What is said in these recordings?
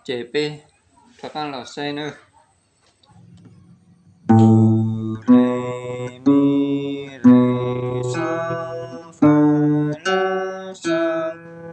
Ces peb rov qab los saib nawb. Do, re, mi, re, so, fa, la, so,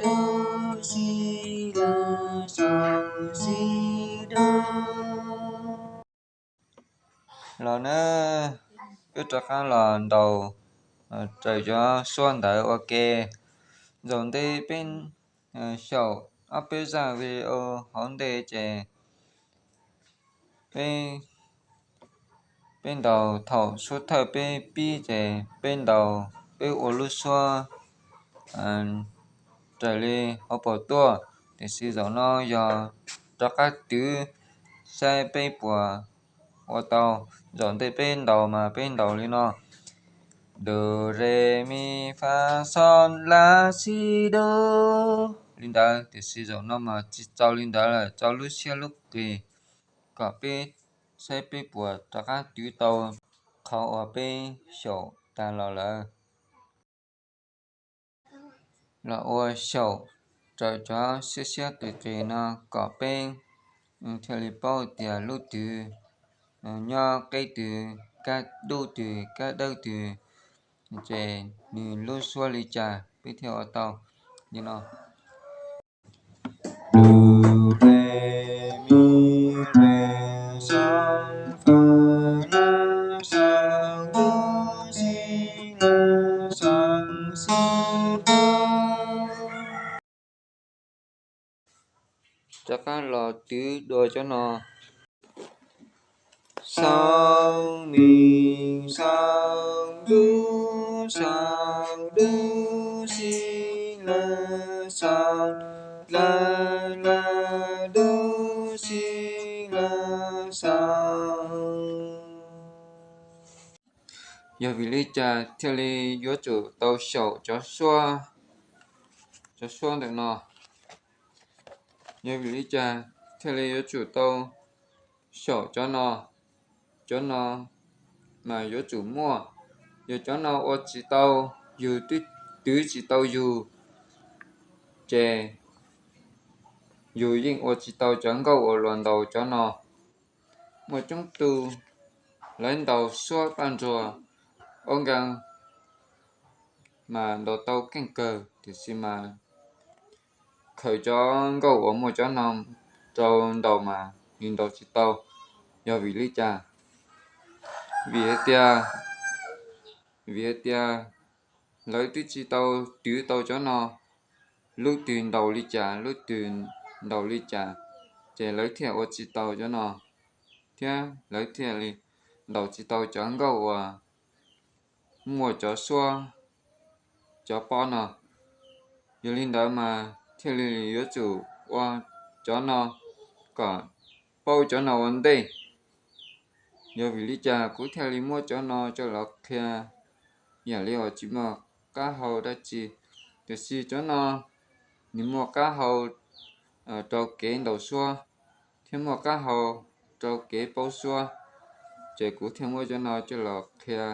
do, si, la, so, si, do. Los nawb, peb rov qab los ntaus raws cov suab ntawd ua ke. Zaum ntej peb xyaum ob peb zaj video hauv ntej ces peb, peb ntaus thaum suab thawj peb pib ces peb ntaus, peb ua lub suab raws li hauv paus tuaj. Tiam sis zaum no yog rov qab twv saib peb puas ua tau. Zaum ntej peb ntaus mas peb ntaus li no: do, re, mi, fa, so, la, si, do, li ntawd. Tiam sis zaum no mas tsis txaus li ntawd lawm, txaus lub siab lub qis, kom peb saib peb puas rov qab twv tau qhov uas peb xyaum tas los lawm. Los ua xyaum raws cov siab siab qis qis no kom peb thiaj li paub tias lub twg nyob qeb twg, kab dub twg, kab dawb twg, ces nws lub suab li cas peb thiaj ua tau li no. Do, re, mi, re, so, fa, la, so, do, si, la, so, si, do. Rov qab los twv dua cov no: so, mi, so, du, so, du, si, la, so, la, la, du, si, la, so. Yog vim li cas thiaj li yuav tsum tau xyaum cov suab, cov suab ntawm no? Yog vim li cas thiaj li yuav tsum tau xyaum cov no? Cov no mas yuav tsum muaj. Yog cov no ua tsis tau, yus twb twv tsis tau yus, ces yus yeej ua tsis tau cov nkauj uas luag ntaus cov no. Muaj coob tus lawv ntaus suab paj nruag, ob nkees mas ntaus tau keej kawg, tiam sis mas khaws cov nkauj uas muaj cov no rau ntaus mas nws ntaus tsis tau. Yog vim li cas? Vim hais tias, vim hais tias lawv twb tsis tau twv tau cov no, lub twg ntaus li cas, lub twg ntaus li cas, ces lawv thiaj ua tsis tau cov no, thiab lawv thiaj li ntaus tsis tau cov nkauj uas muaj cov suab, cov pob no. Yog li ntawd mas thiaj li yuav tsum ua cov no kom paub cov no ua ntej. Yog vim li cas kuv thiaj li muab cov no coj los qhia, yam li uas tsis muaj qab hau dab tsi, tiam sis cov no nws muaj qab hau rau kev ntaus suab thiab muaj qab hau rau kev paub suab, ces kuv thiaj muab cov no coj los qhia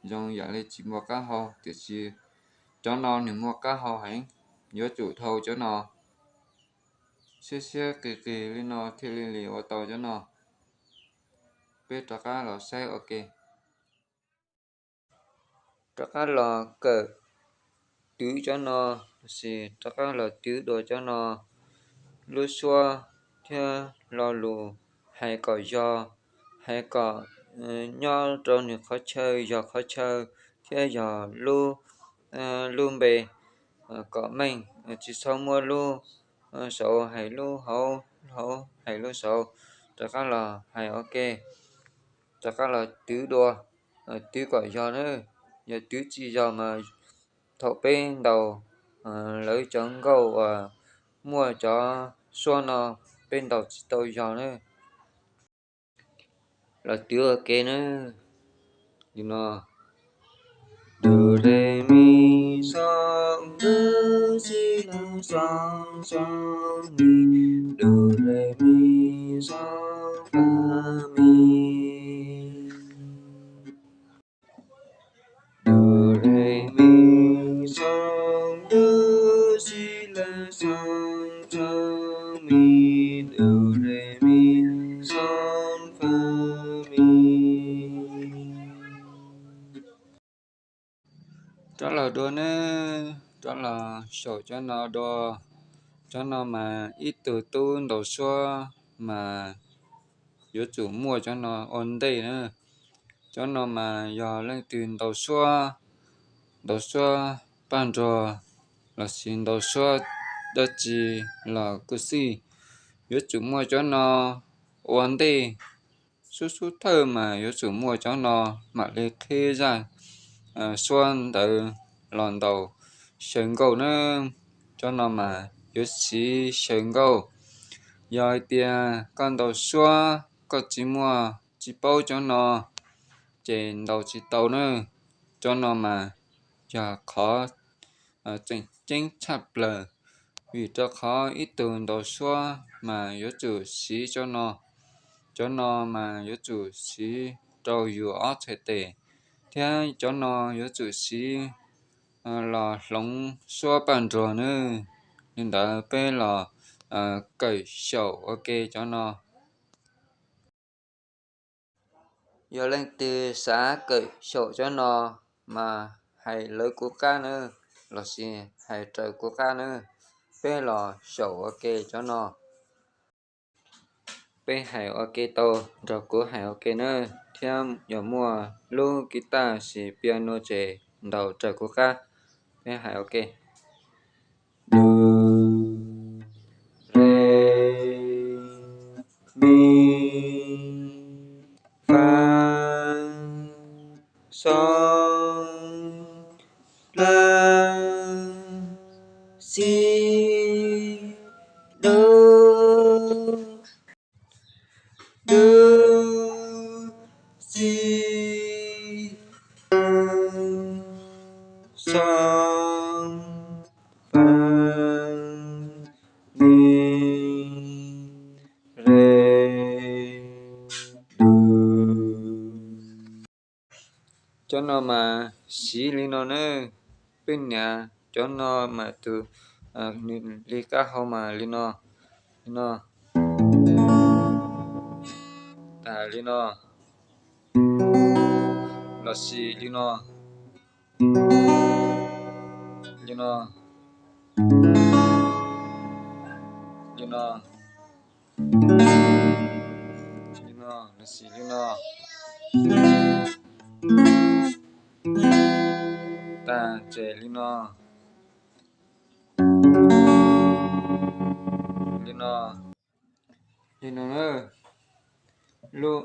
zoo yam li tsis muaj qab hau, tiam sis cov no nws muaj qab hau heev. Yuav tsum dhau cov no, siab siab qis qis li no thiaj li ua tau cov no. Peb rov qab los saib ua ke. Rov qab los kawm twv cov no, lossis rov qab los twv dua cov no, lub suab thiab lo lus hais kom yog, hais kom nyob rau nws qhov chaw yog qhov chaw, thiab yog lub, lub npe kom meej, tsis txhob muab lub saud hais lub hauv, lub hauv hais lub saud. Rov qab los hais ua ke, rov qab los twv dua, twv kom yog na. Yog twv tsis yog mas thaum peb ntaus lawv cov nkauj uas muaj cov suab no, peb ntaus tsis tau yog na. Los twv ua ke na. Li no: do, re, mi, so, do, si, la, so, so, mi, do, re, mi, so, fa, mi. Do, re, mi, so, do, si, la, so, so, mi, do, xyaum cov no dua. Cov no mas ib tug tub ntaus suab mas yuav tsum muaj cov no ua ntej na. Cov no mas yog leej twg ntaus suab, ntaus suab paj nruag lossis ntaus suab dab tsi los kuj xij, yuav tsum muaj cov no ua ntej. Xub xub thawj mas yuav tsum muaj cov no mam li qhib zaj suab ntawd los ntaus xyaw nkauj na. Cov no mas yuav siv xyaw nkauj. Yog hais tias koj ntaus suab koj tsis muaj, tsis paub cov no, ces ntaus tsis tau na. Cov no mas yog qhov tseem ceeb tshaj plaws, vim rau qhov ib tug ntaus suab mas yuav tsum siv cov no. Cov no mas yuav tsum siv rau yus ob txhais tes, thiab cov no yuav tsum siv los hloov suab paj nruag na. Li ntawd peb los kawm xyaum ua ke cov no. Yog leej twg xav kawm xyaum cov no mas hais lawv kuv qab na, lossis hais raws kuv qab na. Peb los xyaum ua ke cov no. Peb hais ua ke tau nrog kuv hais ua ke na, thiab yog muaj lub guitar lossis piano ces ntaus raws kuv qab. Peb hais ua ke. Do, re, mi, fa, sol, la, si, do, do, si, sol, fa, mi, re, do. Cov no mas siv li no na. Peb nias cov no mas tus, nws li qab hau mas li no, li no, tas li no, lossis li no, li no, li no, li no, lossis li no, tas ces li no, li no, li no na. Lub,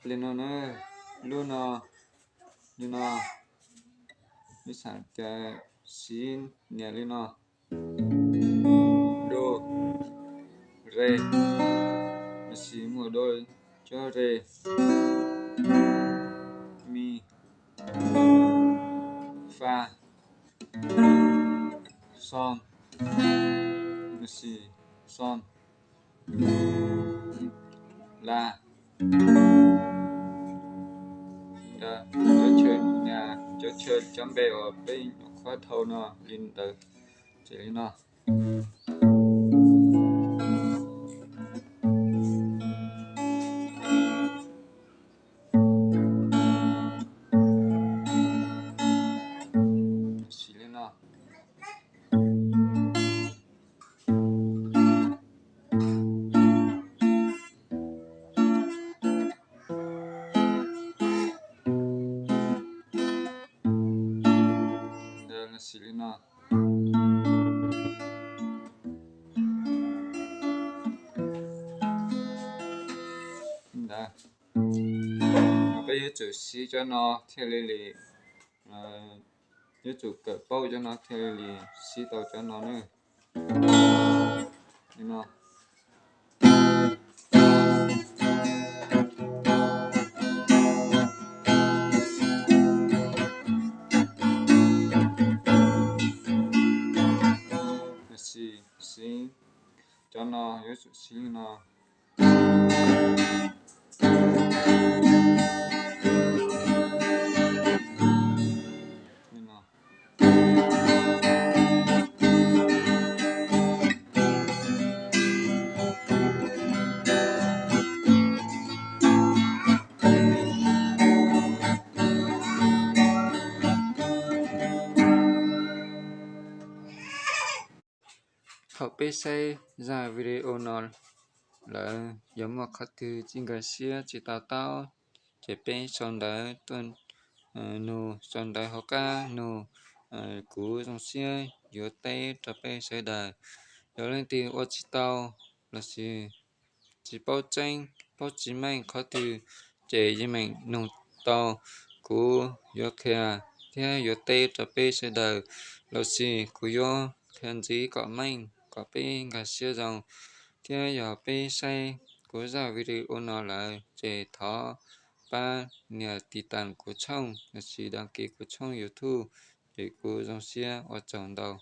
li no na, lub no, li no, lub xav tias siv nias li no, do, re, lossis muaj do, cov re, mi, fa, sol, lossis sol, la. Cov chaw, cov chaw cov npe uas peb nyuam qhuav dhau no li ntawd, ces li no. Siv li no. Ntawd, siv li no. Ntawd, peb yuav tsum siv cov no thiaj li li, yuav tsum kawm paub cov no thiaj li li siv tau cov no na. Li no. Siv, siv, cov no yuav tsum siv li no. Li no. Thaum peb saib zaj video no lawm, yog muaj qhov twg tsis nkag siab tsis to taub, ces peb sau ntawv tuaj nug, sau ntawv hauv qab nug, kuv zoo siab yuav teb rau peb sawv daws. Yog leej twg ua tsis tau lossis tsis paub tseeb paub tsis meej qhov twg, ces yeej meem nug tau, kuv yuav qhia thiab yuav teb rau peb sawv daws, lossis kuv yuav qhia ntxiv kom meej kom peb nkag siab zoo. Thiab yog peb saib kuv zaj video no lawm ces thov pab nias tiv tas kuv tshooj lossis đăng ký kuv tshooj YouTube, ces kuv zoo siab ua tsaug ntau.